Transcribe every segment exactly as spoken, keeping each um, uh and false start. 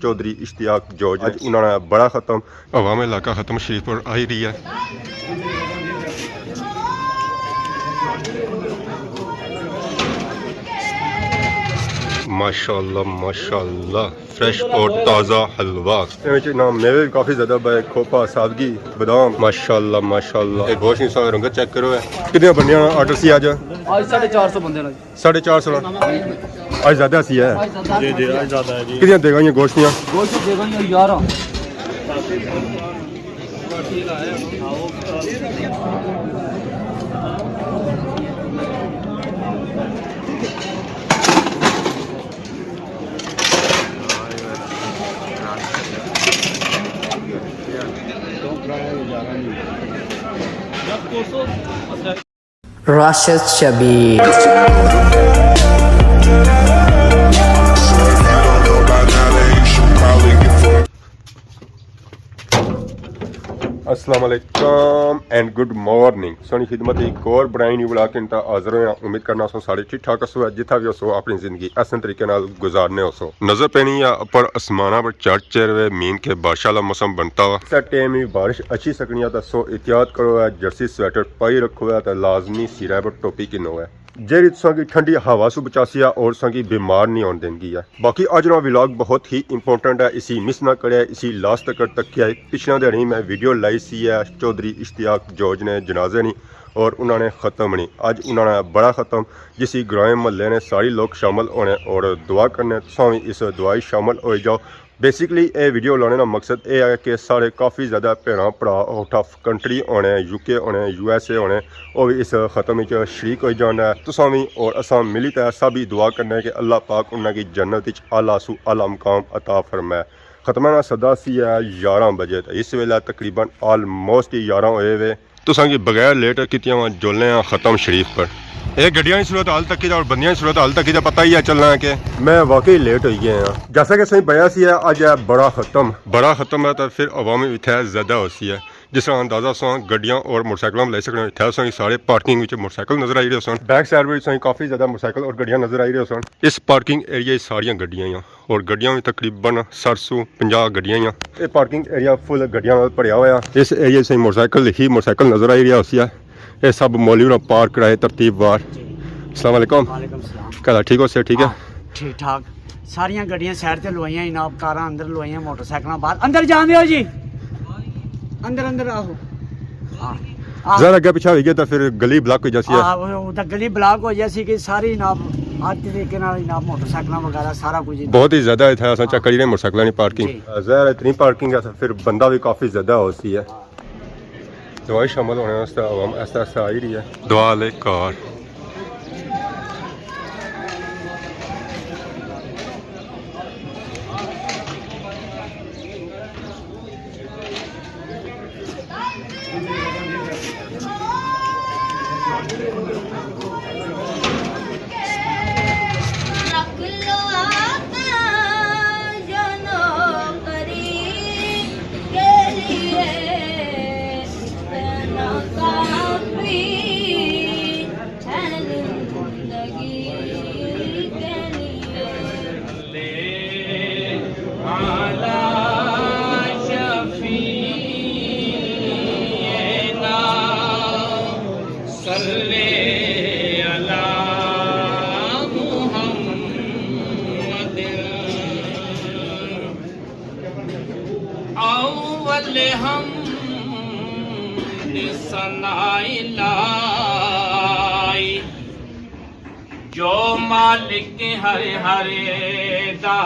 چوہدری اشتیاق جوج، اج انہاں نا بڑا ختم۔ عوام علاقہ ختم شریف پر آئی رہی ہے۔ ماشاءاللہ، ماشاءاللہ، فریش اور تازہ حلوہ۔ اس وچ نا میوے بھی کافی زیادہ پائے، کھوپا، سادگی، بادام۔ ماشاءاللہ، ماشاءاللہ۔ اے گوشت نی سا رنگت چیک کرو، اے کتنیاں بندیاں آرڈر سی اج؟ اج ساڑھے چار سو بندے نے۔ ساڑھے چار سو نا؟ اج زیادہ سی ہے۔ جی، جی، اج زیادہ ہے جی۔ کتنیاں دیگاں یہ گوشت دیاں؟ گوشت دیگاں یہ یاراں۔ راشد شبیر۔ السلام علیکم اینڈ گڈ مارننگ۔ سونی خدمت ایک اور برائے نیو ولاگ کن تا حاضر ہویا۔ امید کرنا سو سارے ٹھیک ٹھاک ہسو، جتھا بھی ہسو اپنی زندگی احسن طریقے نال گزارنے ہسو۔ نظر پینی یا اپر آسمانہ پر چڑھ چڑھ ہوئے مین کے بارشاں والا موسم بنتا ہوا۔ اس ٹائم بھی بارش اچھی سکنی ہے، تو سو احتیاط کرو ہے، جرسی سویٹر پائی رکھو ہے، تو لازمی سیرا پر ٹوپی کنو ہے۔ جیڑی تساں کی ٹھنڈی ہوا سو بچاسی ہے اور تساں کی بیمار نہیں ہون دینگی ہے۔ باقی اج نا ولاگ بہت ہی امپورٹنٹ ہے، اسی مس نہ کرے، اسی لاسٹ تک تکیا ہے۔ پچھلے دن ہی میں ویڈیو لائی سی ہے چوہدری اشتیاق جوج نے جنازے نی اور انہاں نے ختم نہیں۔ اج انہاں نے بڑا ختم، جسی گرائیں محلے نے ساری لوگ شامل ہونے اور دعا کرنے، تساں بھی اس دعا وچ شامل ہوئی جاؤ۔ بیسیکلی اے ویڈیو لانے نا مقصد اے ہے کہ سارے کافی زیادہ بھیناں بھرا آؤٹ آف کنٹری ہونے، یو کے ہونے، یو ایس اے ہونے، او وی اس ختم وچ شریک ہوئی جانا ہے۔ تساں وی اور اساں ملی تے سب ہی دعا کرنے کہ اللہ پاک انہاں کی جنت وچ اعلیٰ سو اعلیٰ مقام عطا فرمائے۔ ختمہ نا صدا سی ہے یاراں بجے تے اس ویلے تقریباً آلموسٹ یاراں ہوئے وے۔ تساں کی بغیر لیٹ کیتیاں واں جلنے آں ختم شریف پر۔ اے گڈیاں نی صورت حال تکی دا اور بندیاں نی صورت حال تکی دا پتہ ہی ہے چلنا ہے کہ میں واقعی لیٹ ہوئی گیا ہاں۔ جیسا کہ تساں کی پتہ سی ہے، اج ہے بڑا ختم۔ بڑا ختم ہے تے پھر عوام اتھے زیادہ ہوسی ہے۔ جس طرح اندازہ ساں گڈیاں اور موٹر سائیکلاں لائی سکنے ہو، اتھے تساں کی سارے پارکنگ وچ موٹر سائیکل نظر آئی رہے سن۔ بیک سائیڈ وچ تساں کی کافی زیادہ موٹر سائیکل اور گڈیاں نظر آئی رہے سن۔ اس پارکنگ ایریا وچ ساریاں گڈیاں ہیاں۔ اور گڈیاں وی تقریباً سٹھ سو پنجاہ گڈیاں ہیاں۔ اے پارکنگ ایریا فل گڈیاں نال بھریا ہویا۔ اس ایریا وچ موٹر سائیکل ہی موٹر سائیکل نظر آئی رہیا ہوسی ہے۔ اے سب مولوی نے پارک کرائے ترتیب وار۔ السلام علیکم۔ وعلیکم السلام۔ کیا حال ہے؟ ٹھیک ہو؟ صحت ٹھیک ہے؟ ہاں، ٹھیک ٹھاک۔ ساریاں گڈیاں سائیڈ تے لوائیاں، انہاں کاراں اندر لوائیاں، موٹر سائیکلاں باہر۔ اندر جان دیو جی۔ اندر، اندر آؤ۔ ہاں۔ آؤ۔ ذرا اگے پیچھے ہوئی گیا تو پھر گلی بلاک ہو جاسی ہے۔ ہاں، وہ، وہ تو گلی بلاک ہو جاسی کہ ساری جناب ہر طریقے نال جناب موٹر سائیکلاں وغیرہ سارا کچھ۔ بہت ہی زیادہ اتھے اساں چیک کری رہے موٹر سائیکلاں نی پارکنگ۔ جی۔ ظاہر ہے اتنی پارکنگ ہے تو پھر بندہ بھی کافی زیادہ ہوسی ہے۔ دعا وچ شامل ہونے واسطے عوام آہستہ آہستہ آئی رہی ہے۔ دعا لے کار۔ صلی علی محمد۔ اول حمد ثنا الہی جو مالک ہر ہر دا،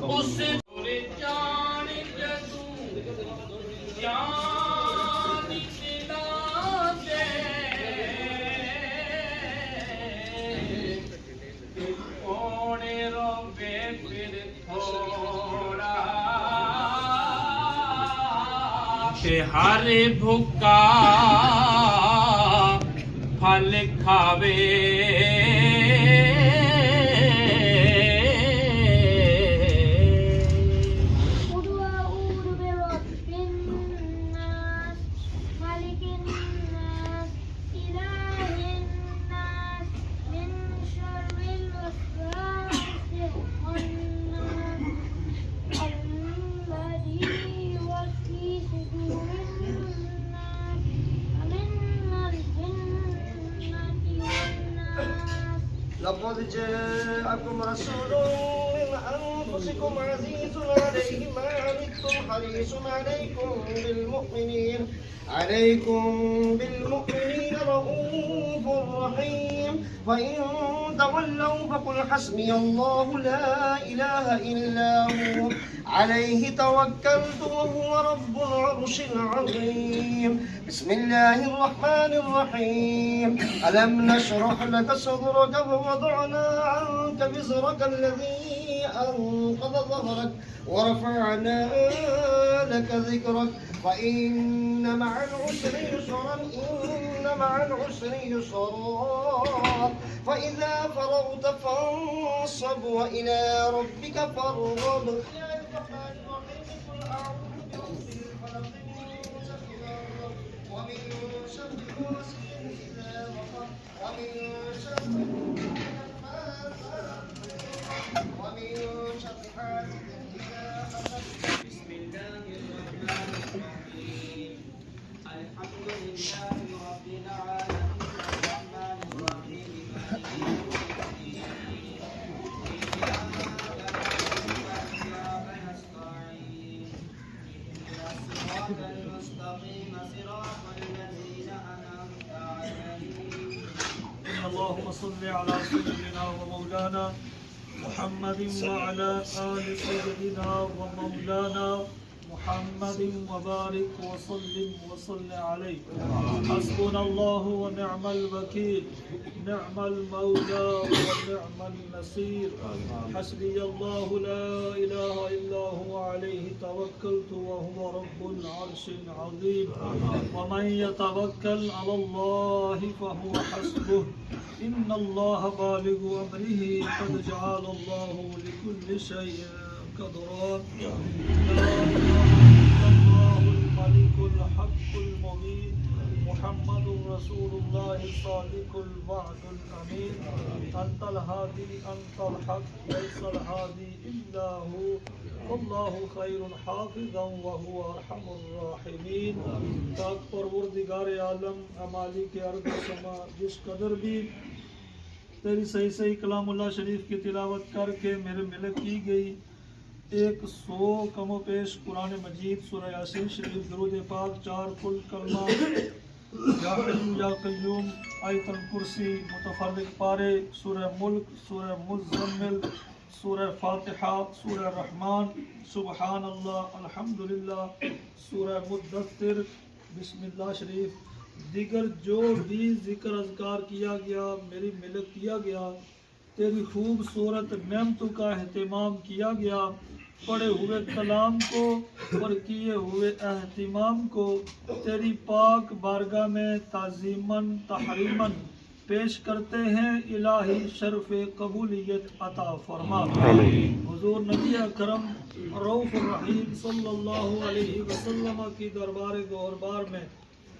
اس جان جدوں جان دلا دے۔ اونے روے پھر تھوڑا، تے ہر بھکا پھل کھاوے۔ قل أعوذ برب الناس، ملك الناس، إله الناس، من شر الوسواس جاءكم رسول من أنفسكم عزيز عليه ما عنتم حريص عليكم بالمؤمنين، عليكم بالمؤمنين رءوف رحيم. فإن تولوا فقل حسبي الله لا إله إلا هو عليه توكلت وهو رب العرش العظيم. بسم الله الرحمن الرحيم. ألم نشرح لك صدرك ووضعنا عنك وزرك الذي أنقض ظهرك ورفعنا لك ذكرك فإن مع العسر يسرا، إن مع العسر يسرا، فإذا فرغت فانصب وإلى ربك فارغب. بسم الله الرحمن الرحيم. قل أعوذ برب الفلق، من شر الغاسق، ومن شر غاسق إذا وقب، ومن شر النفاثات في العقد، ومن شر حاسد إذا حسد. بسم الله الرحمن الرحيم. الحمد لله رب العالمين، الرحمن الرحيم، مالك يوم الدين، إياك نعبد وإياك نستعين، اهدنا الصراط المستقيم، صراط الذين أنعمت عليهم. اللهم صل على سيدنا ومولانا محمد وعلى آل سيدنا ومولانا محمد وبارك وسلم وصل عليه. حسبنا الله ونعم الوكيل، نعم المولى ونعم النصير. حسبي الله لا إله إلا هو عليه توكلت وهو رب العرش العظيم. ومن يتوكل على الله فهو حسبه. إن الله بالغ أمره قد جعل الله لكل شيء قدرا. لا إله إلا الله الملك الحق المبين. محمد رسول الله الصادق الوعد الأمين. أنت الهادي، أنت الحق، ليس الهادي إلا هو. والله خير حافظا وهو أرحم الراحمين. پاک پروردگار عالم، اے مالک ارض و سما، جس قدر بھی تیری صحیح صحیح کلام اللہ شریف کی تلاوت کر کے میرے ملک کی گئی، ایک سو کم و پیش قرآن مجید، سورہ یاسین شریف، درود پاک، چار قل، کلمہ یا حی یا قیوم، آیت الکرسی، متفرق پارے، سورہ ملک، سورہ مزمل، سورہ فاتحہ، سورہ رحمان، سبحان اللہ، الحمدللہ، سورہ مدثر، بسم اللہ شریف، دیگر جو بھی ذکر اذکار کیا گیا، میری ملک کیا گیا، تیری خوبصورت نعمتوں کا اہتمام کیا گیا، پڑھے ہوئے کلام کو اور کیے ہوئے اہتمام کو تیری پاک بارگاہ میں تعظیماً تحریماً پیش کرتے ہیں، الٰہی شرف قبولیت عطا فرما۔ آمین۔ حضور نبی اکرم رؤوف الرحیم صلی اللہ علیہ وسلم کی دربار گوہربار میں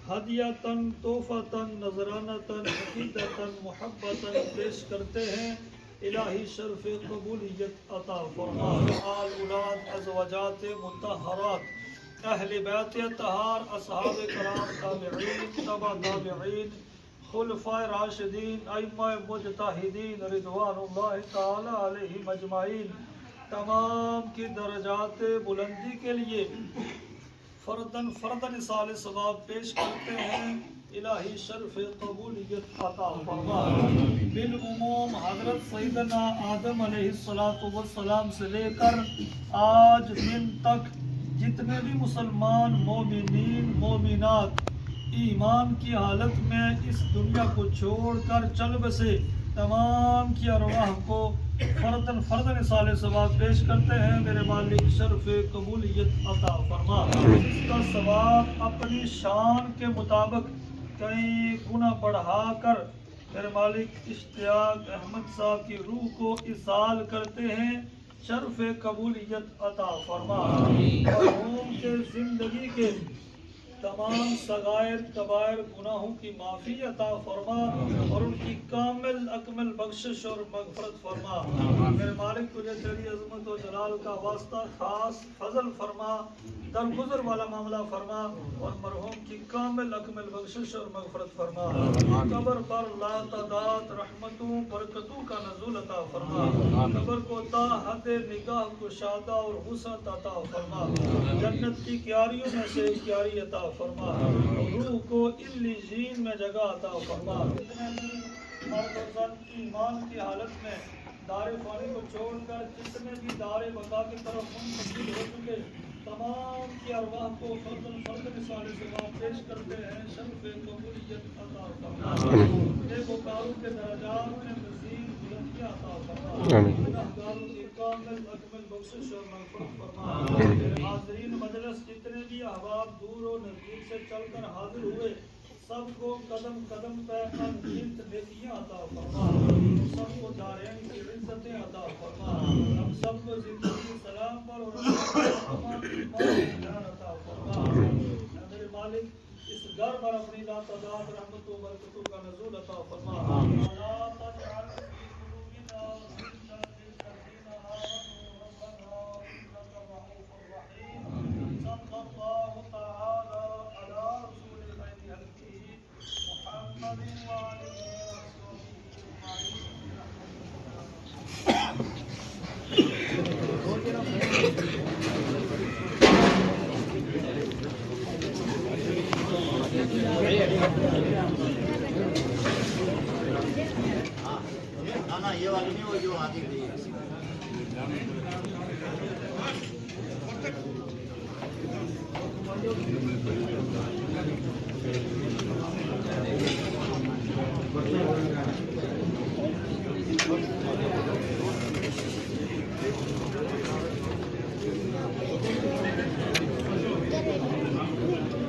ہدیۃً، تحفۃً، نذرانۃً، عقیدۃً، محبۃً پیش کرتے ہیں، الٰہی شرف قبولیت عطا فرما۔ آل اولاد، ازواجات مطہرات، اہل بیت اطہار، اصحاب کرام، تابعین، تبع تابعین، خلفائے راشدین، ائمہ مجتہدین رضوان اللہ تعالی علیہم اجمعین، تمام کی درجات بلندی کے لیے فرداً فرداً ایصال ثواب پیش کرتے ہیں، الٰہی شرف قبولیت عطا فرما۔ بالعموم حضرت سیدنا آدم علیہ الصلوۃ والسلام سے لے کر آج دن تک جتنے بھی مسلمان، مومنین، مومنات ایمان کی حالت میں اس دنیا کو چھوڑ کر چل بسے، تمام کی ارواح کو فرداً فرداً ایصال ثواب پیش کرتے ہیں۔ میرے مالک، شرف قبولیت عطا فرما۔ اس کا ثواب اپنی شان کے مطابق کئی گنا بڑھا کر میرے مالک، اشتیاق احمد صاحب کی روح کو ایصال کرتے ہیں، شرف قبولیت عطا فرما۔ مرحوم کے زندگی کے تمام صغائر کبائر گناہوں کی معافی عطا فرما اور ان کی کامل اکمل بخشش اور مغفرت فرما۔ میرے مالک، تجھے تیری عظمت و جلال کا واسطہ، خاص فضل فرما، درگزر والا معاملہ فرما اور مرحوم کی کامل اکمل بخشش اور مغفرت فرما۔ قبر پر لاتعداد رحمتوں برکتوں کا نزول عطا فرما۔ قبر کو تا حد نگاہ کشادہ اور وسعت عطا فرما۔ جنت کی کیاریوں میں سے ایک کیاری عطا فرما۔ روح کو علیین میں جگہ عطا فرما۔ جتنے بھی مرد و زن ایمان کی حالت میں دار فانی کو چھوڑ کر جتنے بھی دار بقا کی طرف منتقل ہو چکے، تمام کی ارواح کو فرد فرد نثار ثواب پیش کرتے ہیں، شرف قبولیت عطا فرما۔ نیکوکاروں کے درجات میں مزید بلندیاں عطا فرما۔ آمین۔ گنہگاروں کی کامل اکمل بخشش اور مغفرت فرما۔ حاضرین مجلس جتنے بھی احباب دور و نزدیک سے چل کر حاضر ہوئے، سب کو قدم قدم پہ انگنت نیکیاں عطا فرما، سب کو دارین کی عزتیں عطا فرما، ہم سب کو زندگی سلام پر اور امان کی پاک دیدار عطا فرما۔ اے میرے مالک، اس گھر پر اپنی لاتعداد رحمتوں و برکتوں کا نزول عطا فرما۔ لا تجعل في قلوبنا غلا للذين آمنوا ربنا إنك رؤوف الرحيم۔ صلى الله تعالى على رسول خير خلقه محمد وآله وصحبه أجمعين.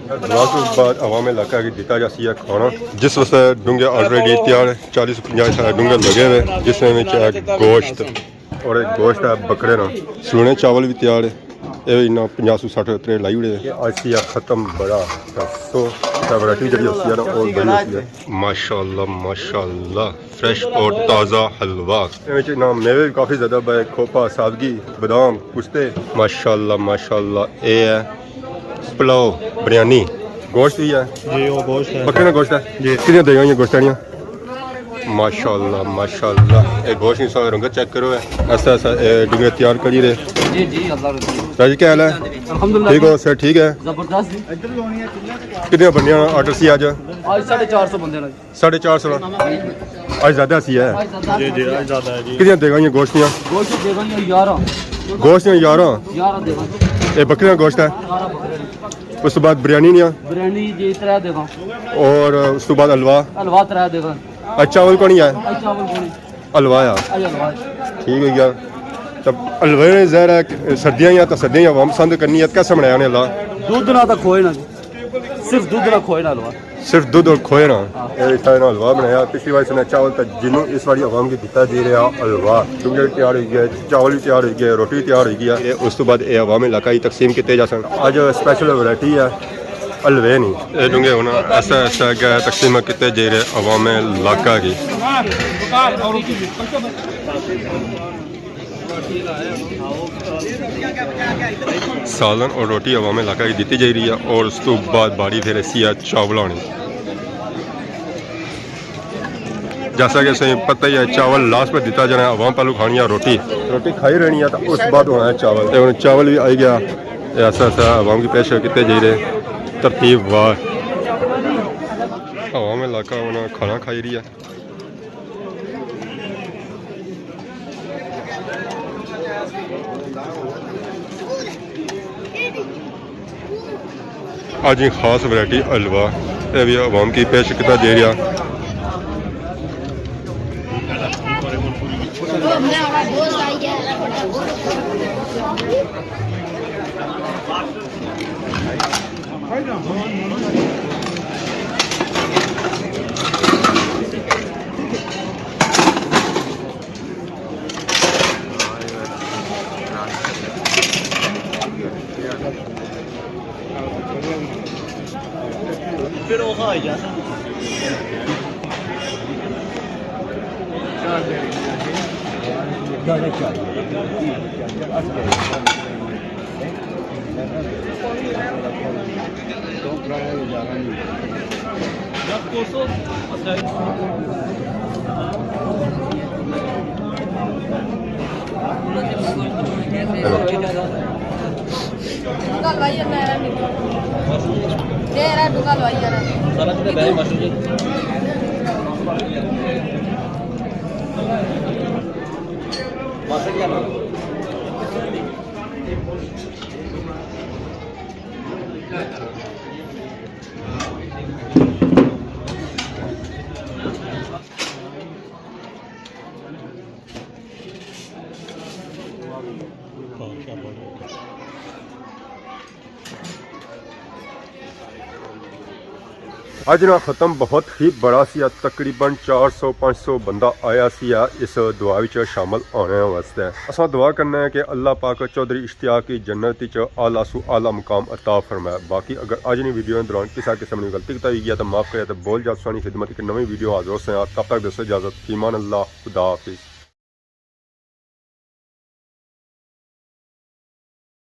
دعا تو بعد عوام علاقہ کی دتا جاسی ہے کھانا، جس واسطے ڈونگے آلریڈی تیار ہے۔ چالیس پنجاہ سارے ڈونگے لگے ہوئے، جس میں وچ ہے گوشت، اور ایک گوشت ہے بکرے نا۔ سونے چاول بھی تیار ہے۔ اے انہاں پنجاہ سو سٹھ ترے لائی ہوئے۔ اج سی ختم بڑا سو، تے ورائٹی جڑی ہوسی ہے نا، او بڑی ہوسی ہے۔ ماشاءاللہ، ماشاءاللہ، فریش اور تازہ حلوہ۔ اے وچ انہاں میوے بھی کافی زیادہ پائے، کھوپا، سادگی، بادام، پستے۔ ماشاءاللہ، ماشاءاللہ، اے ہے پلاؤ، بریانی، گوشت بھی ہے؟ جی، وہ گوشت ہے۔ بکرے نا گوشت ہے؟ جی۔ کتنی دیگاں ہوئی ہیں گوشت آنیاں؟ ماشاءاللہ، ماشاءاللہ۔ اے گوشت نی سارے رنگت چیک کرو، اے ایسا ایسا، اے ڈونگے تیار کری رہے۔ جی، جی، اللہ رضا۔ راجی، کیا حال ہے؟ الحمدللہ۔ ٹھیک ہو؟ صحت ٹھیک ہے؟ زبردست جی۔ کتنی بنیاں آرڈر سی اج؟ اج ساڑھے چار سو بندے نے۔ ساڑھے چار سو نا؟ اج زیادہ سی ہے۔ جی، جی، اج زیادہ ہے جی۔ کتنی دیگاں ہوئی ہیں گوشت دیاں؟ گوشت دیگاں ہوئی ہیں یارہ۔ گوشت دیاں یارہ؟ یارہ دیگاں۔ اے بکرے نا گوشت ہے؟ یارہ بکرے نے۔ اس تو بعد بریانی نیاں؟ بریانی جی ترے دیگاں۔ اور اس تو بعد حلوہ؟ حلوہ ترے دیگاں۔ اچھا، چاول کونی ہے؟ اچھا، چاول کونی۔ حلوہ آ؟ اچھا، حلوہ۔ ٹھیک ہوئی گیا۔ تب حلوے نے ظاہر ہے کہ سردیاں یا تو سردیاں یا عوام پسند کرنی ہے، کیسا بنایا نے حلوہ؟ دودھ نہ تو کھوئے نہ جی۔ صرف دودھ نہ کھوئے نہ حلوہ۔ صرف دودھ اور کھوئے نا؟ ہاں۔ اے اس طرح نا حلوہ بنایا۔ پچھلی بار اس نے چاول تک جنوں اس واری عوام کی دتا جی رہا حلوہ۔ ڈونگے تیار ہوئی گئے، چاول بھی تیار ہوئی گئے، روٹی بھی تیار ہوئی گئی ہے۔ اے اس تو بعد اے عوام علاقہ ہی تقسیم کیتے جا سن۔ اج اسپیشل ورائٹی ہے حلوے نی۔ اے ڈونگے ہن ایسا ایسا اگے تقسیم کیتے جائی رہے عوام علاقہ کی۔ سالن اور روٹی عوام علاقہ کی دتی جائی رہی ہے اور اس تو بعد باری پھر ایسی ہے چاولاں نی۔ جیسا کہ تساں پتہ ہی ہے، چاول لاسٹ پہ دتا جانا ہے، عوام پہلو کھانی ہے روٹی۔ روٹی کھائی رہنی ہے تو اس بعد ہونا ہے چاول۔ تے ہن چاول بھی آئی گیا، اے ایسا ایسا عوام کی پیش کیتے جائی رہے ترتیب وار۔ عوام علاقہ ہونا کھانا کھائی رہی ہے۔ اج ہی خاص ورائٹی حلوہ، اے بھی عوام کی پیش کیتا جائی رہیا۔ پھر وہ کھا جانا۔ اج نا ختم بہت ہی بڑا سی، تقریباً چار سو پنج سو بندہ آیا سی اس دعا وچ شامل ہونے واسطے۔ اساں دعا کرنا ہے کہ اللہ پاک چوہدری اشتیاق کی جنت وچ اعلیٰ سو اعلیٰ مقام عطا فرمائے۔ باقی اگر اج نی ویڈیو دوران کسا قسم نی غلطی کوتاہی ہوئی گیا تو معاف کرے، تو بول جا سانی خدمت ایک نویں ویڈیو حاضر ہو سیا۔ تب تک دوستو اجازت، فی امان اللہ، خدا حافظ۔